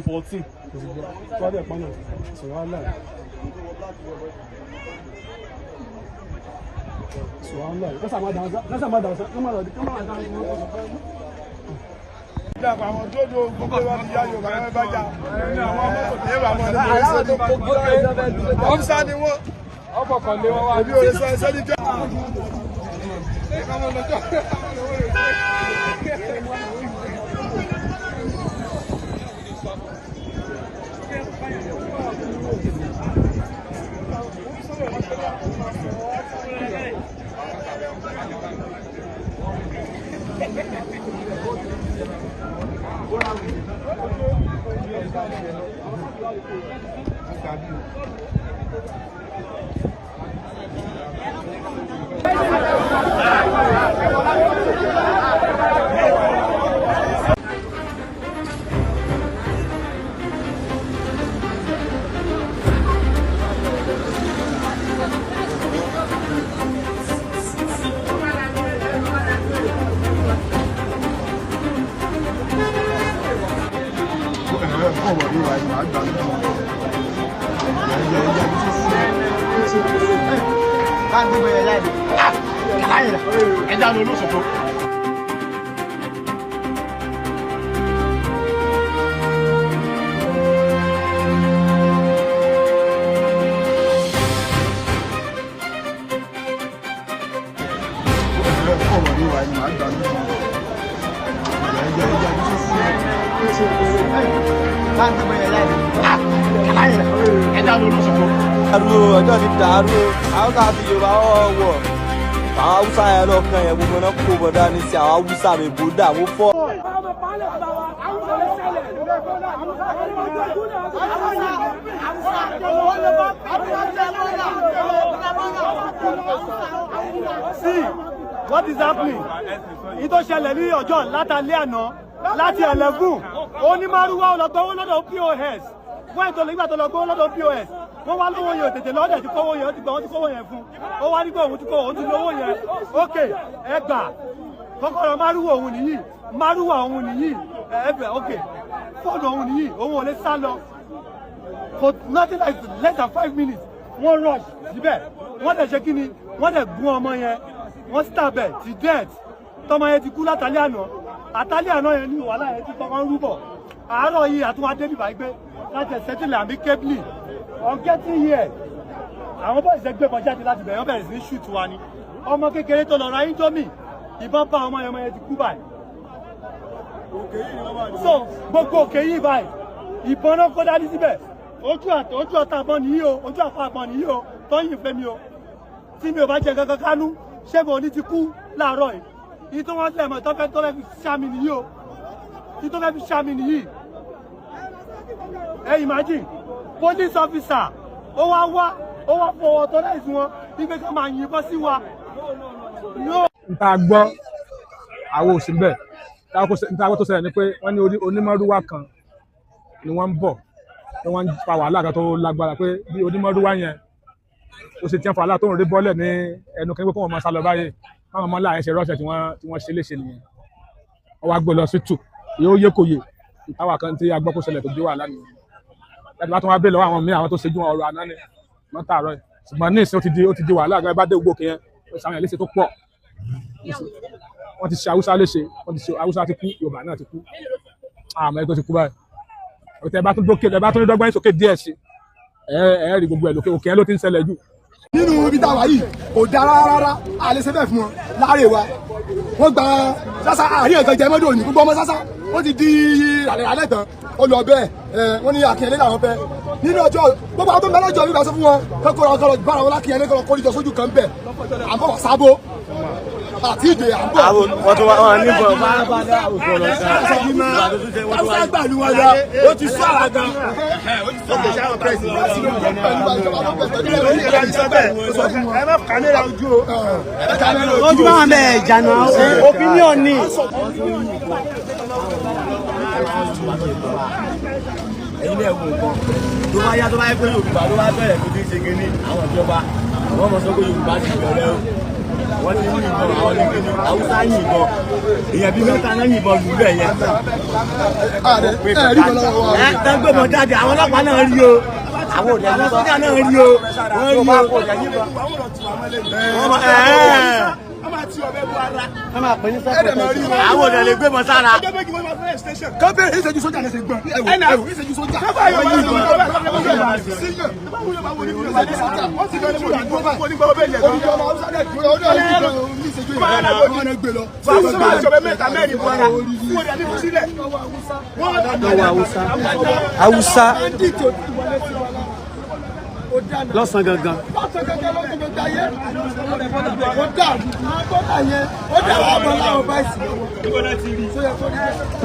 AK-14. Tó dẹ̀ pọ́nà sùwálà sùwálà kásá má dàn kọ́ má dàn. Ìjàpá àwọn tó do gbogbo wa ti yá Yorùbá náà bá jà ní àwọn mọ́tò tí yóò bá mọ́ ní ọ̀fíìsà ni wọ́n. Èmi ò lè sọ ẹsẹ́ ní jẹ́. Ẹja ló lóṣogbo. Ẹja ló lóṣogbo. Dàrú o, ọjọ́ ti dàrú o. Àwọn kan fi Yorùbá wọ̀ àwọn Haúsá yẹn lọ́kàn yẹn, gbogbo náà kó bọ̀dá ní sí àwọn Haúsá mi bò dà mo fọ́. See what is happening. Ní tó ṣẹlẹ̀ ní ọjọ́ látàlẹ́ àná láti 11, onímọ̀rúwá ó lọ gbowó lọ́dọ̀ POS. Wọ́n ètò ìgbà tó lọ gbowó lọ́dọ̀ POS, wọ́n wá lówó yẹn ò tètè lọ́dẹ̀ tí kówó yẹn ó ti gbà, wọ́n ti kówó yẹn fún ó wá nígbà òun ti kó òun ti lówó yẹn. Ok, ẹ gbà kọ́kọ́rọ́ márùwá òun nìyí, márùwá òun nìyí, ẹ gbà. Ok, fóònù òun nìyí, òun ò lè sá lọ for nothing like less than 5 minutes. Wọ́n rush síbẹ̀, wọ́n dẹ̀ ṣe kí ni, wọ́n dẹ̀ gún ọmọ yẹn, wọ́n stab ẹ̀ to death. Tọmọ yẹn ti kú látàlẹ́ àná. Àtàlẹ́ àná yẹn ní wàhálà yẹn ti kọ́kọ́ ń rúbọ̀. Àárọ̀ yìí àtúwá débi báyìí pé láti ẹ̀ settle amicably. On getting here, àwọn boys ẹ̀ gbé kan jáde láti bẹ̀rẹ̀, wọ́n bẹ̀rẹ̀ sí ní shoot wa ni. Ọmọ kékeré tó lọ ra indomie, ìbọn bá ọmọ yẹn, ọmọ yẹn ti kú báyìí. So gbogbo òkè yìí báyìí, ìbọn náà kó dání síbẹ̀. Ojú àtọ ojú ọ̀tá àbọn nìyí o, ojú àpá àbọn nìyí o, tọ́yìn fẹ́ mi o. Tí mi ò bá jẹ kankan kánú, ṣé mo ní ti kú láàárọ̀ yìí? Yìí tó wọ́n lẹ̀ mọ́ tó fẹ́ fi ṣá mi nìyí o, yìí tó fẹ́ fi ṣá mi nìyí. Ẹ imagine, police officer ó wá wá, ó wá fọwọ́ authorize wọn wípé ká máa yìnbọn sí wa. No. N ta gbọ́, àwọn òsì bẹ́ẹ̀. N ta gbọ́ tó ṣẹlẹ̀ ni pé wọ́n ní onímọ̀rúwá kan ni wọ́n ń bọ̀ tí wọ́n ń fa wàhálà kan tó lágbára, pé bí onímọ̀rúwá yẹn ó ṣe tiẹ́ fa wàhálà tó ń rí bọ́lẹ̀ ní ẹnu kan pé kó wọ́n máa sá lọ báyìí, káwọn ọmọ láàyè ṣe rọ́ṣẹ̀ tí wọ́n ṣe léṣe nìyẹn. Wọ́n wá gbé lọ sí tù yóò yé kò yé ìtawà kan tí a gbọ́ kó ṣẹlẹ̀ tó bí wàhálà nìyẹn. Láti bá tún wá bèèrè lọ́wọ́ àwọn míì, àwọn tó ṣe ju ọ̀rọ̀ àná ni wọ́n tààrọ̀ yìí, ṣùgbọ́n ní ìsìn ó ti di wàhálà gan. Bá dé gbogbo òkè yẹn, ó ṣe àwọn yẹn léṣe tó pọ̀. Wọ́n ti ṣe Haúsá léṣe, wọ́n ti ṣe Haúsá ti kú, Yorùbá náà ti kú, àmọ́ ẹ tó ti kú báyìí. Tẹ bá tún dókè, tẹ bá tún ní dọ́gbọ́n yín sókè díẹ̀ sí, ẹ ẹ rí gbogbo ẹ̀ lókè òkè yẹn ló ti ń ṣẹlẹ̀ jù. Nínú ibi tá a wà yìí kò dáa rárá rárá, a lè ṣe bẹ́ẹ̀ fún wọn láàárẹ̀ wa. Wọ́n gba sásá àárín ẹ̀kan jẹ mọ́dọ̀ ní gbogbo ọmọ sásá, wọ́n ti di àlẹ́ alẹ́ tán, ó lọ bẹ́ẹ̀. Ẹ wọ́n ní Akínyẹlé làwọn fẹ́ nínú ọjọ́. Gbogbo àwọn tó ń bẹ lọ́jọ́ bíbá sọ fún wọn kọ́kọ́rọ́ kọ́lọ́ bára wọn lákìnyẹlé kọ́lọ́ kórìjọ sójú kan bẹ̀. Àbọ̀ wà sábó àti ìdè àbọ̀. Àwọn wọ́n tún wọ́n níbọn bá bá dá òkò lọ sí. Haúsá gbàlú wọn lọ, ó ti sọ àrà gan. Ẹ má kàmẹ́rà ojú o. Wọ́n tún máa bẹ̀ ìjànà opinion ni. Ẹ̀yin náà wò nǹkan tó bá yá, tó bá yẹ pé Yorùbá ló bá bẹ̀rẹ̀ tó ti ń ṣe kínní, àwọn ìjọba àwọn ọmọ sọ pé Yorùbá ti bẹ̀rẹ̀ o. Wọ́n ti yìnbọn àwọn onígbìnrin Haúsá, yìnbọn èèyàn bíi mẹ́ta náà, yìnbọn lù bẹ́ẹ̀ yẹn. Ẹ rí bọ́lá wa. Ẹ tẹ́ gbé mọ́ jáde, àwọn ọlọ́pàá náà rí o, àwọn sójà náà rí o, wọ́n rí o. Àwọn òdẹ lè gbé mọ́ sára. Kọ́bẹ̀rẹ̀ ìṣẹ́jú sójà lẹ́sẹ̀ gbọ́n, ẹ̀wò ẹ̀wò ìṣẹ́jú sójà. Haúsá lọ́sàn gangan. Lọ́sàn gangan ló ti gbogbo ayé. Ó dà ó dà yẹn, ó dà wà bọ̀ láwọn báyìí.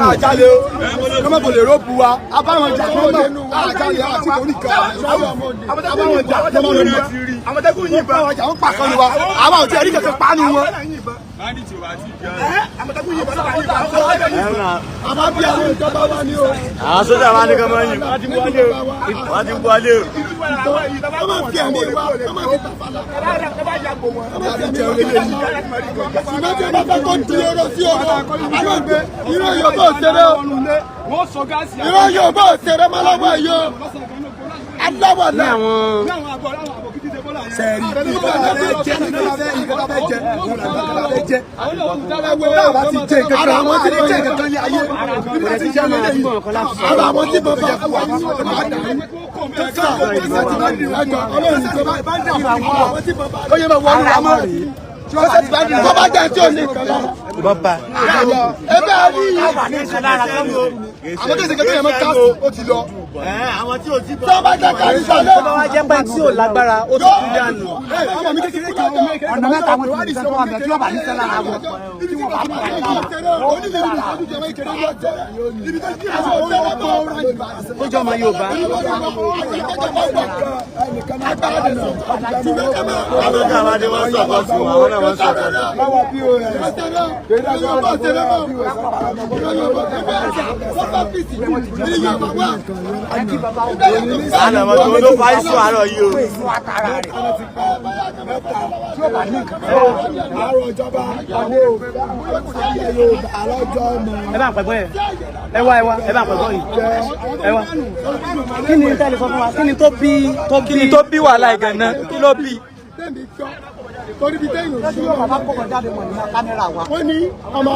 Àjálè o, kọ́mọ̀ kò lè róòpù wa, abáwọn jà kọ́mọ̀, àjálè àti kò ní kan, abáwọn jà kọ́mọ̀ lórí wa, Àmọ̀tẹ́kùn yìnbọn. abáwọn jà ń pàkan ni wa, àwọn ò tí ẹ rí kankan panu wọn. Àmọ̀tẹ́kùn yìnbọn, ọlọ́pàá yìnbọn. Àbá bí àwọn ìjọba wa ni o. Àwọn sójà wa ní kí wọ́n yìn, wọ́n ti wọlé o. Wọ́n máa fi ẹ̀mí wa, wọ́n máa fi tàfàlà. Wọ́n máa fi ẹ̀mí wa. Ṣùgbọ́n tí a bá fẹ́ kó di oró sí oró, àwọn ìgbé irọ́ yóò bá òṣèré o. Irọ́ yóò bá òṣèré mọ́ lọ́wọ́ yìí o. Aláwọ̀ náà. Sẹ́ẹ̀rì ìgbà tó jẹ́ ìgbà tó jẹ́ ìgbà tó jẹ́ náà bá ti jẹ nǹkan kan, àwọn tí jẹ nǹkan kan ní ayé níbi tí jẹ lóye yìí, ara àwọn tí bàbá wà ní ó yẹ máa wọ ọ́nù àmọ́ tó bá jẹ́ tí ò ní nǹkan lára. Ẹ bẹ́ẹ̀ rí àwọn tó ṣe kẹ́kẹ́ yẹn mọ́ káàsì ó ti lọ. Àwọn tí ò tí bọ̀. Tó bá jẹ́ káàsì sálẹ̀. Tó bá wá jẹ́ pé tí ò lágbára, ó ti kú dànù. Ọmọ mi kékeré kan, Ọ̀nà mẹ́ta wọn ti fi sẹ́kọ̀ọ́ àbẹ̀ tí wọ́n bá ní sẹ́lá ara wọn. Ó jọ ọmọ Yorùbá. Àwọn sójà wa ní wọ́n sọ̀kọ̀ sí wọn, àwọn náà wọ́n sọ̀kọ̀ sí. Àná wọn tó ló fa iṣu àárọ̀ yìí o. Ẹ bá ń pẹ̀gbọ́n yẹn. Ẹ wá, ẹ wá, ẹ bá ń pẹ̀gbọ́n yìí. Ẹ wá. Kí ni tẹ́lẹ̀ sọ fún wa? Kí ni tó bí tó bí? Kí ni tó bí wàhálà ìgànnà? Kí ló bí? Torí bí téèyàn sí ọ̀rọ̀ Bàbá kọ̀kọ̀ jáde mọ̀ nínú kámẹ́rà wa. wọ́n ní ọmọ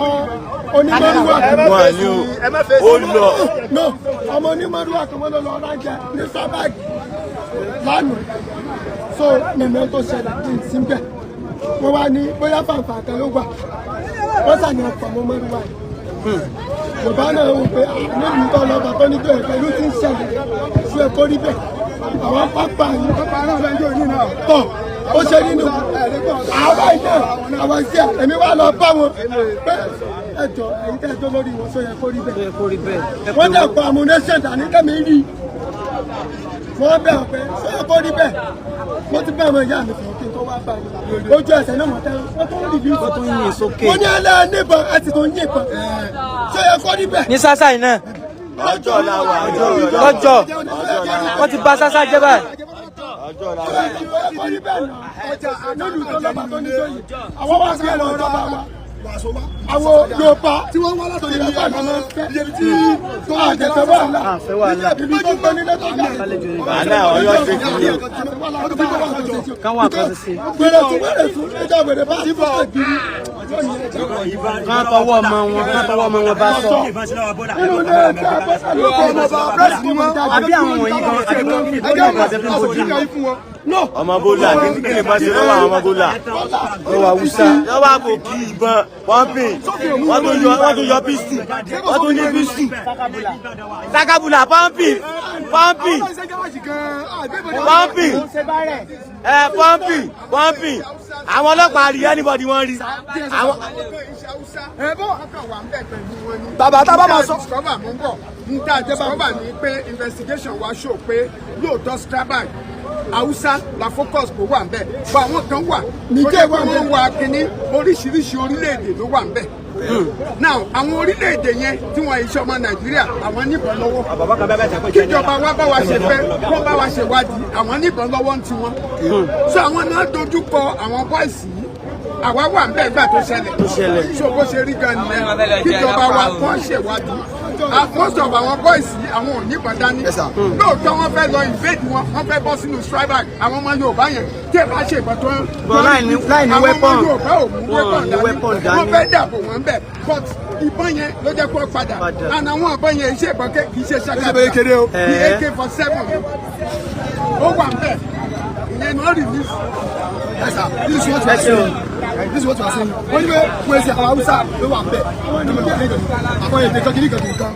onímọ̀rúwà kan. Wọ́n ní o, ó lọ. No, ọmọ onímọ̀rúwà kan wọ́n lọ lọ rájẹ ní sábàgì lánàá. So mímẹ́ tó ṣẹlẹ̀ ní ìsínbẹ̀. Wọ́n wá ní bóyá fàǹfà kan ló wà. Wọ́n sàní ọ̀pọ̀ ọmọ mọ́rúwà yìí. Yorùbá náà wò pé nílùú tó lọ́ba tó ní tó ẹ̀ pẹ̀lú tí ń ṣẹlẹ̀ sí ẹ̀kọ́ rí bẹ́ẹ̀. Àwọn pápá yìí tọ̀ ó ṣe nínú àwa iná àwọn iṣẹ́ èmi wá lọ bá wọn pé ẹjọ́ èyí tẹ́ ẹjọ́ lórí wọn sọ yẹ kó rí bẹ́ẹ̀. Kó rí bẹ́ẹ̀. Wọ́n dẹ̀ kọ amúnẹ́sẹ̀ dání kẹ́mi rí wọ́n bẹ̀ pé sọ yẹ kó rí bẹ́ẹ̀. Wọ́n ti bá àwọn ìyá mi sọ̀rọ̀ kí n tó wá bá yìí ojú ẹsẹ̀ náà mọ̀ tẹ́lẹ̀ wọ́n tó ń rí bí Wọ́n tún yìn sókè. wọ́n ní alẹ́ níbọn ẹ sì tó ń yìnbọn sọ yẹ kó rí bẹ́ẹ̀. Ní sásà yìí náà, Ọjọ́ lọ́jọ́ wọ́n ti bà sásà jẹ́ báyìí. Àwọn Yorùbá tí wọ́n wá látọ̀ ní ìlú àgbà ibi tí tó àjẹsẹ̀ wà Àfẹ́ wàhálà. ibi tó gbọ́ nílé tó ga. Wàhálà Ọ̀yọ́ ṣe kí ni o. Kán wà kan sí. Wèrè tún wèrè tún níjà wèrè bá ti fọ́ kiri. Kán tọwọ́ ọmọ wọn, kán tọwọ́ ọmọ wọn bá sọ. Nínú ilé ẹgbẹ́ abọ́sà ló kọ́ ọmọ bá pírẹ́sì ni wọ́n. Àbí àwọn wọ̀nyí gan, àbí wọ́n fi Ẹgbẹ́ ọmọ aṣojú yẹn fún wọn. No. Ọmọ bólà kí ni bá ṣe lọ́wọ́ àwọn ọmọ bólà? Lọ́wọ́ Haúsá. Lọ́wọ́ àbò kí ìbọn pọ́ǹpì, wọ́n tún yọ pístù, wọ́n tún ní pístù. Sakabula pọ́ǹpì, pọ́ǹpì, pọ́ǹpì, ẹ pọ́ǹpì, pọ́ǹpì. Àwọn ọlọ́pàá rí anybody wọ́n rí. Àwọn Bàbá tá a bá máa sọ. Discover mú bọ̀ n ta discover ni pé investigation wa show pé lóòótọ́ Strabag Hausa la focus kò wà nbẹ, bọ àwọn kan wà tó jẹ́ pé wọ́n wà kínní, oríṣiríṣi orílẹ̀-èdè ló wà nbẹ. Now àwọn orílẹ̀-èdè yẹn tí wọ́n iṣẹ́ ọmọ Nàìjíríà, àwọn níbọn lọ́wọ́. Kíjọba wa bá wa ṣe fẹ́ kó bá wa ṣe wádìí, àwọn níbọn lọ́wọ́ ń tiwọn. So àwọn náà dojú kọ àwọn boys yìí. Àwa wà ń bẹ̀ gbà tó ṣẹlẹ̀. So bó ṣe rí gan nìyẹn. Kíjọba wa kọ́ ṣèwádìí. Most of àwọn boys yìí, àwọn ò níbọn dání. Lóòótọ́, wọ́n fẹ́ lọ invade wọn, wọ́n fẹ́ bọ́ sínú Strabag. Àwọn ọmọ Yorùbá yẹn, tí ẹ bá ṣe ìbọn tó ń Bọ̀ láì ní àwọn ọmọ weapon. Yorùbá ò mú Wọn ò ní weapon weapon dání. dání. Wọ́n fẹ́ dàbò wọn bẹ̀, but ìbọn yẹn ló jẹ́ kó padà. Padà. And àwọn ìbọn yẹn, iṣẹ́ ìbọn kì í ṣe ṣaka. Ṣe kékeré o. Bí AK-47 ó wà ń bẹ̀, ìyẹn ni wọ́n release. Yes, sir. This is what we are saying. This is what we are saying. Wọ́n ní pé wọ́n ṣe àwọn Haúsá ló wà bẹ́ẹ̀. Àwọn èdè kan kìíní kan kìíní kan.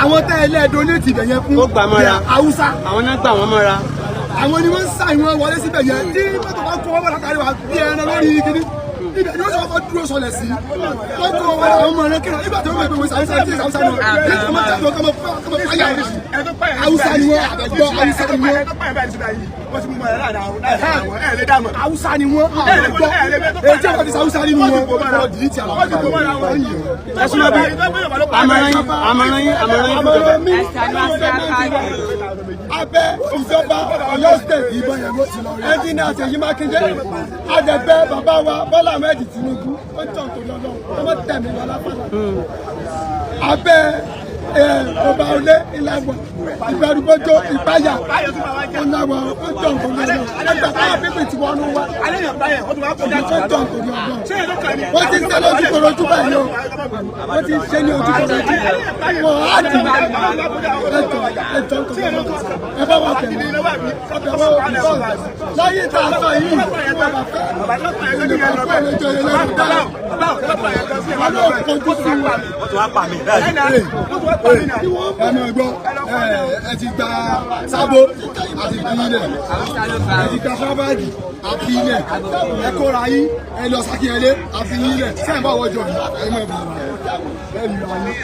Àwọn tẹ́ ẹ lẹ́ẹ̀ donate ibẹ̀ yẹn fún Ó gbà mọ́ra. Haúsá. Àwọn náà gbà wọ́n mọ́ra. Àwọn ni wọ́n ń sá ìwọ̀n wọlé síbẹ̀ yẹn. Tí mọ́tò bá kó wọn bọ̀ látàrí wa bí ẹran lórí kìíní. Ibẹ̀ ni wọ́n sọ fọ́ dúró sọlẹ̀ sí. Wọ́n kó wọn àwọn ọmọ rẹ̀ kí nígbà tí wọ́n mọ̀ pé wọ́n Haúsá tí Haúsá náà. Ní ọmọ tí wọ́n kọ́ mọ́ fáyà. Haúsá ni wọ́n, àbẹ̀gbọ́ Haúsá ni wọ́n. Haúsá ni wọ́n, àbẹ̀gbọ́. Èyí tí wọ́n ti Haúsá nínú wọn, wọ́n dìí ti àwọn Ẹ súnmọ́ bí. Àmọ̀ràn yín, àmọ̀ràn yín, àmọ̀ràn yín fún ìjọba. Abẹ́ ìjọba Ọ̀yọ́ State, Ẹnjìnìà Ṣèyí Mákindé, àjẹgbẹ́ bàbá wa Bọ́lá Ahmed Tinubu, ó jọ̀ tó lọ́lọ́ ọmọ tẹ̀mí lọ lápàlà. Abẹ́ ọba olé ìlàwọ̀ ìbẹ̀rùbojo ìpayà ìlàwọ̀, ó jọ̀ tó lọ́lọ́ ẹgbẹ́ táwọn pípì tí wọ́n ń wá, ó jọ̀ tó lọ́lọ́. Wọ́n ti ń ṣe lójú korojú báyìí o, wọ́n ti ń ṣe ní ojú korojú, wọ́n á dì ẹjọ́ ẹjọ́ tó lọ́lọ́. Ẹ bá wa tẹ̀lé ọbẹ̀ wọn láyé tá a sọ yìí, wọ́n bá fẹ́ olùkọ́ ẹlẹ́jọ́ ẹlẹ́rú dára, wọn náà kojú sí wa. Ẹ mọ̀ gbọ́, ẹ ti gba sábó àti ìpínlẹ̀, ẹ ti gba sábàgì àti ilẹ̀, ẹ kóra yín, ẹ lọ Sákínyẹlé àfi yín lẹ̀ sẹ́yìn bá wọ́jọ́ yìí, ẹ mọ̀ ẹ lù wá yín.